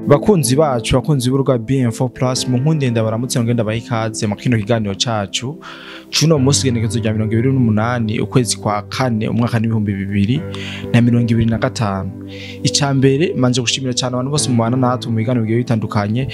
Bakunzi bacu, bakunzi b'urubuga BM4 Plus, mu nkunde ndabaramutse ngenda baha ikaze mu kino kiganiro cacu cuno munsi, igenekerezo rya 28 ukwezi kwa kane umwaka w'2025. Ica mbere, manje gushimira cyane abantu bose mubana natwe mu biganiro bigiye bitandukanye,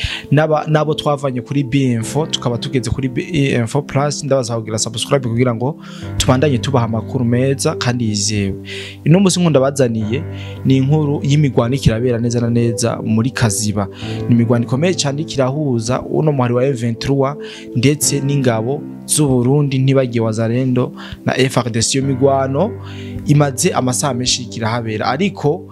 n'abo twavanye kuri BM4 tukaba tugeze kuri BM4 Plus. Ndabasaba kugira subscribe kugira ngo tubandanye tubaha amakuru meza kandi yizewe. Ino munsi nkunda bazaniye ni inkuru y'imigwano ikirabera neza na neza muri Kaziba. Ni imigwano ikomeye cyane ikirahuza uno muhari wa M23 ndetse n'ingabo z'u Burundi, ntibagiye Wazalendo na FARDC. Iyo migwano imaze amasaha menshi ikirahabera, ariko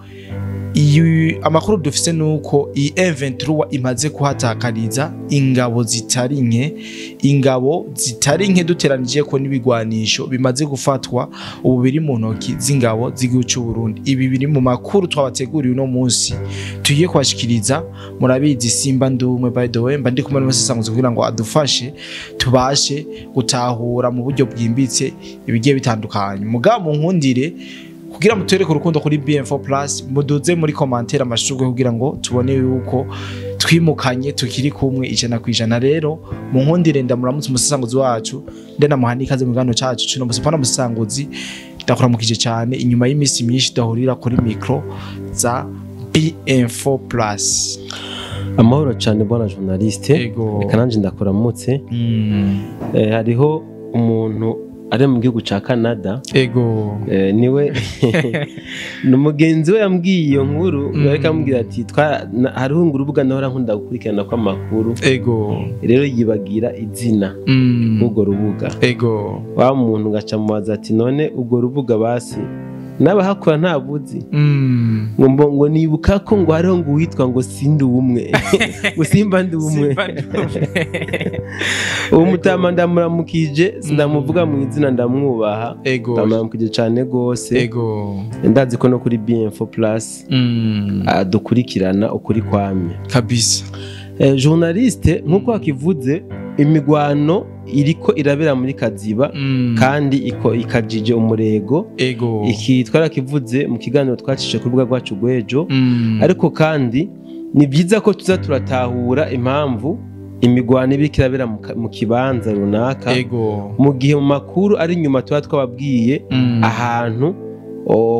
iyi amakuru dufise nuko iyi M23 imaze kuhatakariza ingabo zitari nke, ingabo zitari nke, duteranije ko n'ibigwanisho bimaze gufatwa ubu biri mu ntoki z'ingabo z'igihugu cy'u Burundi. Ibi biri mu makuru twabateguriye uno munsi tugiye kubashikiriza. Murabizi, simba ndumwe, by the way, mba ndi kumwe n'umusesanguzi kugira ngo adufashe tubashe gutahura mu buryo bwimbitse ibigiye bitandukanye. Mugabo munkundire, kugira mutereke urukundo kuri BM4 Plus, muduze muri commentaire amashurwe kugira ngo tubone yuko twimukanye, tukiri kumwe 100%. Rero munkundire ndamuramutse umusesanguzi wacu, ndenamuha n'ikaze mu kiganiro cacu cuno musi. Pana musesanguzi, ndakuramukije cyane inyuma y'imisi myinshi dahurira kuri micro za BM4 Plus. Amahoro cyane, bwana journaliste. Reka nanje ndakuramutse. Hariho umuntu ari mu gihugu ca Canada. Niwe ni umugenzi we yambwiye iyo nkuru. Ariko amubwira ati hariho urubuga nahora nkunda gukurikirana kw'amakuru. Rero yibagira izina nk'urwo rubuga. Wa muntu ngaca mubaza ati: "None urwo rubuga basi n'abahakora ntabuzi?" Ngo ngo nibuka ko ngo hariho ngo uwitwa ngo sindi ubumwe, ngo simba ndi ubumwe. Simba ndi umwe. Uwo mutama ndamuramukije, sindamuvuga mu izina, ndamwubaha. Ndamuramukije cyane gose. Ndazi ko no kuri BM4 Plus adukurikirana ukuri kwamye. Journaliste, nk'uko wakivuze, imigwano iriko irabera muri Kaziba kandi iko ikajije umurego. Iki twarakivuze mu kiganiro twacishije ku rubuga rwacu rw'ejo. Ariko kandi ni byiza ko tuza turatahura impamvu imigwano iba iriko irabera mu kibanza runaka, mu gihe mu makuru ari inyuma tuba twababwiye ahantu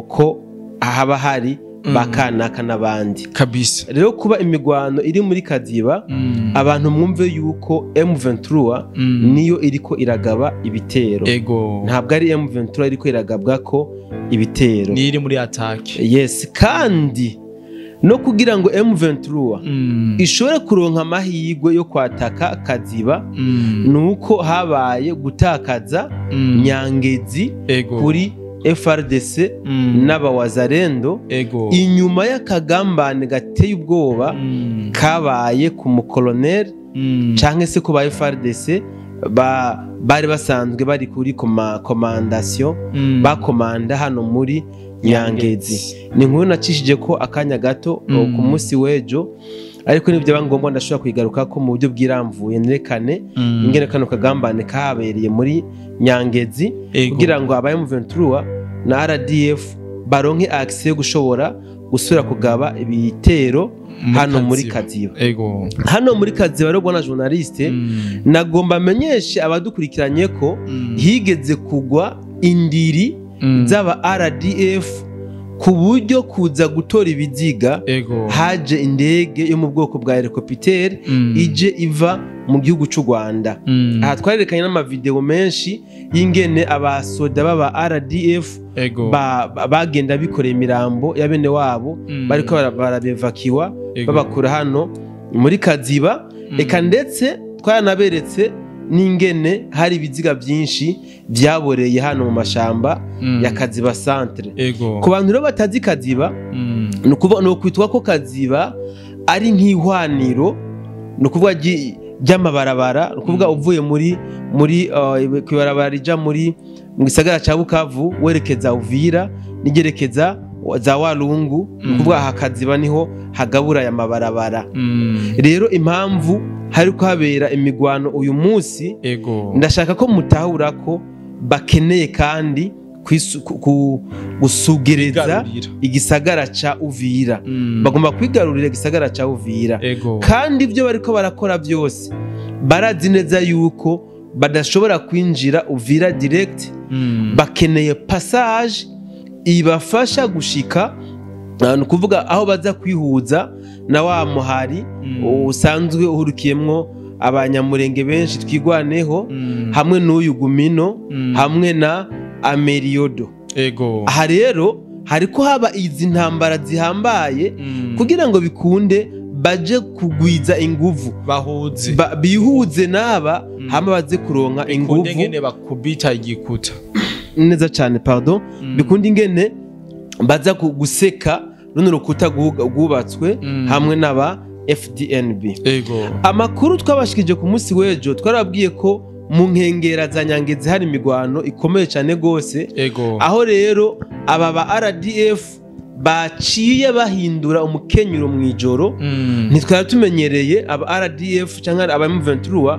ko haba hari bakanaka n'abandi. Rero kuba imigwano iri muri Kaziba, abantu mwumve yuko M23 niyo iriko iragaba ibitero. Ntabwo ari M23 iriko iragabwa ko ibitero. Ni iri muri attaque. Yes, kandi no kugira ngo M23 ishobore kuronka amahirwe yo kwataka Kaziba, nuko habaye gutakaza Nyangezi kuri FARDC n'abawazarendo, inyuma y'akagambane gateye ubwoba kabaye ku mukoloneli canke se ku ba FARDC bari basanzwe bari kuri commandation, bakomanda hano muri Nyangezi. Ni inkuru nacishije ko akanya gato ku munsi w'ejo, ariko nibyo ngombwa ndashobora kuyigaruka ko mu buryo bwiramvuye, nerekane ingene kano kagambane kahabereye muri Nyangezi, kugira ngo aba M23 na RDF baronke accès yo gushobora gusubira kugaba ibitero hano muri Kaziba. Hano muri Kaziba rero, bwana journaliste, nagomba amenyeshe abadukurikiranye ko higeze kugwa indiri z'aba RDF, ku buryo kuza gutora ibiziga haje indege yo mu bwoko bwa hélicoptère ije iva mu gihugu cy'u Rwanda. Aha twarerekanye n'amavideo menshi y'ingene abasoda b'aba RDF bagenda bikoreye imirambo ya bene wabo, bariko barabevakiwa, babakura hano muri Kaziba. Eka ndetse twaranaberetse n'ingene hari ibiziga byinshi byaboreye hano mu mashamba ya Kaziba centre. Ku bantu rero batazi Kaziba, ni ukuvuga ni ukwitwa ko Kaziba ari nk'ihwaniro, ni ukuvuga ry'amabarabara, ni ukuvuga uvuye muri kw'ibarabara rija muri mu gisagara ca Bukavu werekeza Uvira n'igerekeza za Walungu, ni ukuvuga aha Kaziba niho hagabura aya mabarabara. Rero impamvu hari kuhabera imigwano uyu munsi, ndashaka ko mutahura ko bakeneye kandi gusugereza igisagara ca Uvira. Bagomba kwigarurira igisagara ca Uvira. Kandi ibyo bariko barakora byose barazi neza yuko badashobora kwinjira Uvira direct. Bakeneye passage ibafasha gushika, ni kuvuga aho baza kwihuza na wa muhari usanzwe uhurukiyemwo abanyamurenge benshi twigwaneho, hamwe n'uyu Gumino, hamwe na Ameriodo. Aha rero hariko haba izi ntambara zihambaye kugira ngo bikunde baje kugwiza inguvu, bahuze, bihuze naba hama baze kuronka inguvu ngene bakubita igikuta neza cyane, pardon, bikunde ingene baza guseka runo rukuta rwubatswe hamwe n'aba FDNB. Amakuru twabashikije ku munsi w'ejo twarabwiye ko mu nkengera za Nyangezi hari imigwano ikomeye cyane gose. Aho rero aba ba RDF baciye bahindura umukenyuro mu ijoro. Ntitwari tumenyereye aba RDF cyangwa aba M23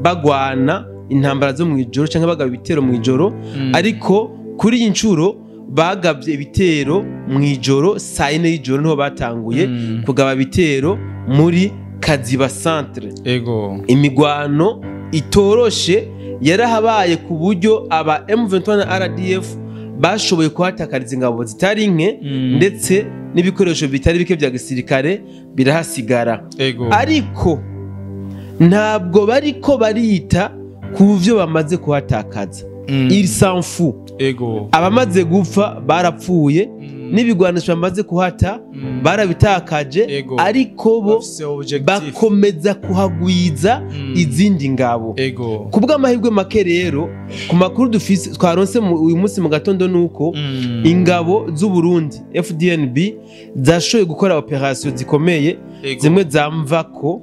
bagwana intambara zo mu ijoro cyangwa bagaba ibitero mu ijoro, ariko kuri iyi ncuro bagabye ibitero mu ijoro saa 4 y'ijoro niho batanguye kugaba ibitero muri Kaziba centre. Imigwano itoroshe yarahabaye ku buryo aba M23 na RDF bashoboye kuhatakariza ingabo zitari nke, ndetse n'ibikoresho bitari bike bya gisirikare birahasigara. Ariko ntabwo bariko barita ku byo bamaze kuhatakaza. Il s'en fout. Abamaze gupfa barapfuye, n'ibigwanisho bamaze kuhata barabitakaje, ariko bo bakomeza kuhagwiza izindi ngabo. Kubw'amahirwe make rero ku makuru dufise twaronse uyu munsi mu gatondo nuko ingabo z'u Burundi FDNB zashoboye gukora operation zikomeye, zimwe zamvako,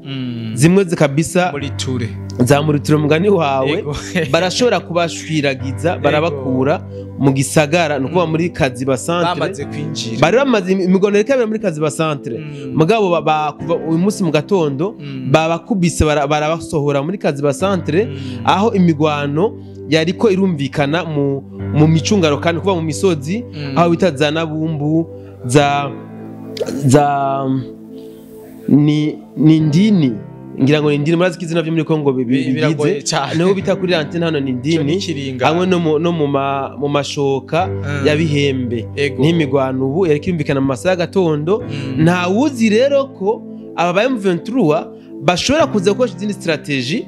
zimwe zikabisa muri ture zamuritura mugani wawe, barashobora kubashwiragiza barabakura mu gisagara, no kuba muri Kaziba centre bamaze kwinjira, bari bamaze imigono ikabera muri Kaziba centre. Mugabo kuva uyu munsi mu gatondo babakubise barabasohora muri Kaziba centre, aho imigwano yariko irumvikana mu micungaro kandi kuva mu misozi aho bita za Nabumbu, za ni ndini, ngira ngo ni ndini, murazi ko izina vyo muri Kongo bigize niho bita kuri antene hano ni ndini, hamwe no mu mashoka ya Bihembe. N'imigwano ubu yariko irumvikana mu masaha gatondo. Nta wuzi rero ko aba ba M23 bashobora kuza gukoresha izindi strategy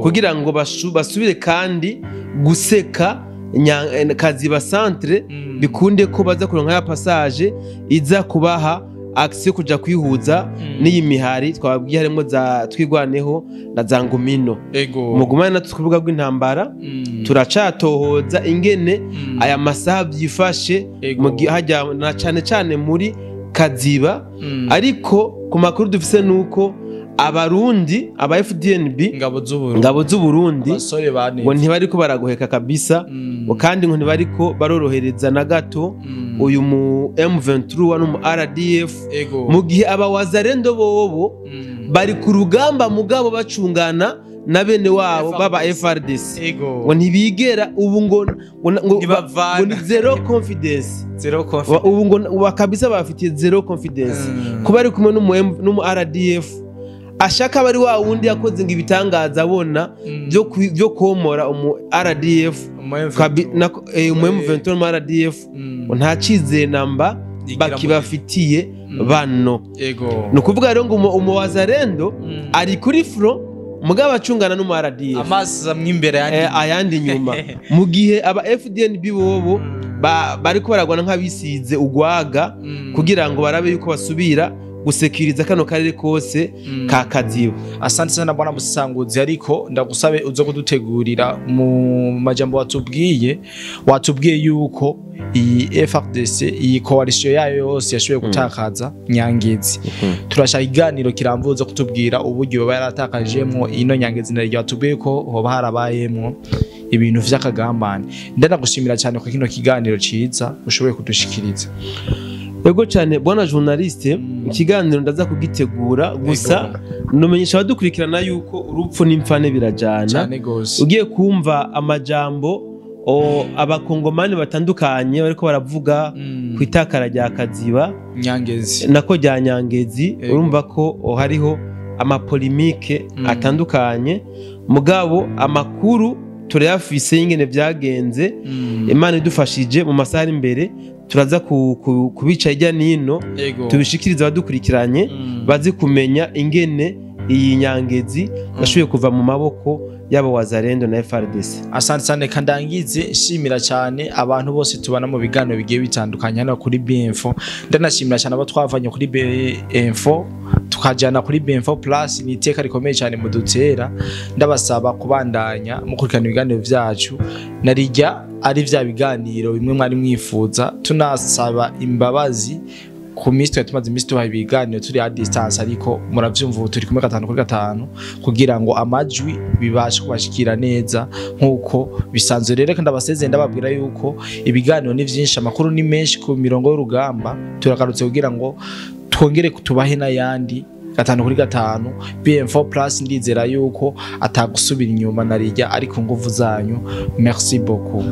kugira ngo basubire kandi guseka Kaziba centre, bikunde ko baza kuronka ya passage iza kubaha action kuja kwihuza n'iyi mihari twababwiye harimo za twigwaneho na za Ngumino. Mugumane natwe kuvuga rw'intambara, turacatohoza ingene aya masaha byifashe hajya na cyane cyane muri Kaziba. Ariko ku makuru dufise nuko abarundi aba FDNB ingabo z'u Burundi ngo ntibariko baragoheka kabisa, kandi ngo ntibariko barorohereza na gato uyu mu M23 no mu RDF, mu gihe aba Wazalendo bobo bari ku rugamba mugabo bacungana na bene wabo baba FRDC, ngo ntibigera ubu ngo ni zero confidence, ubu ngo kabisa bafitiye zero confidence kuba ari kumwe n'umu RDF ashaka bari wa wundi yakoze ngo ibitangaza abona byo komora umu RDF umu M23 mu RDF, nta cizere namba bakibafitiye bano. No kuvuga rero ngo umu Wazalendo ari kuri front mugabo acungana n'umu RDF, amaso amwe imbere ayandi nyuma, mu gihe aba FDNB bobo bariko baragwana nk'abisize ugwaga kugira ngo barabe yuko basubira gusekiriza kano karere kose ka Kaziba. Asante sana bwana Musanguzi, ariko ndagusabe uzo kudutegurira mu majambo watubwiye yuko iyi FRDC iyi coalition yayo yose yashoboye gutakaza Nyangezi. Turashaka iganiro kiramvuza kutubwira uburyo bayaratakajemwo ino Nyangezi naryo watubwiye ko hoba harabayemwo ibintu vy'akagambane. Ndanagushimira cyane kwa kino kiganiro ciza ushoboye kudushikiriza. Yego cyane bwana journaliste, ikiganiro ndaza kugitegura gusa numenyesha abadukurikirana yuko urupfu n'imfane birajana. Ugiye kumva amajambo Abakongomani batandukanye bariko baravuga ku itakara rya Kaziba, Nyangezi, nako rya Nyangezi. Urumva ko hariho ama polémiques atandukanye, mugabo amakuru turayafise y'ingene vyagenze. Imana idufashije, mu masaha ari imbere turaza kubica hirya nino, tubishikirize abadukurikiranye, baze kumenya ingene iyi Nyangezi yashoboye kuva mu maboko y'aba Wazalendo na FARDC. Asante cyane. Kandangize nshimira cyane abantu bose tubana mu biganiro bigiye bitandukanye hano kuri BMfo. Ndanashimira cyane abo twavanye kuri BMfo tukajana kuri BMfo Plus. Ni iteka rikomeye cyane mudutera. Ndabasaba kubandanya mukurikirana ibiganiro vyacu, narijya ari vya biganiro bimwe mwari mwifuza. Tunasaba imbabazi ku minsi twari tumaze iminsi tubaha ibiganiro turi à distance, ariko muravyumva, ubu turi kumwe gatanu kuri gatanu kugira ngo amajwi bibashe kubashikira neza nk'uko bisanzwe. Rero reka ndabasezeye, ndababwira yuko ibiganiro ni vyinshi, amakuru ni menshi ku mirongo y'urugamba. Turagarutse kugira ngo twongere tubahe n'ayandi gatanu kuri gatanu. BM4 Plus, ndizera yuko atagusubira inyuma narijya ari ku nguvu zanyu. Merci beaucoup.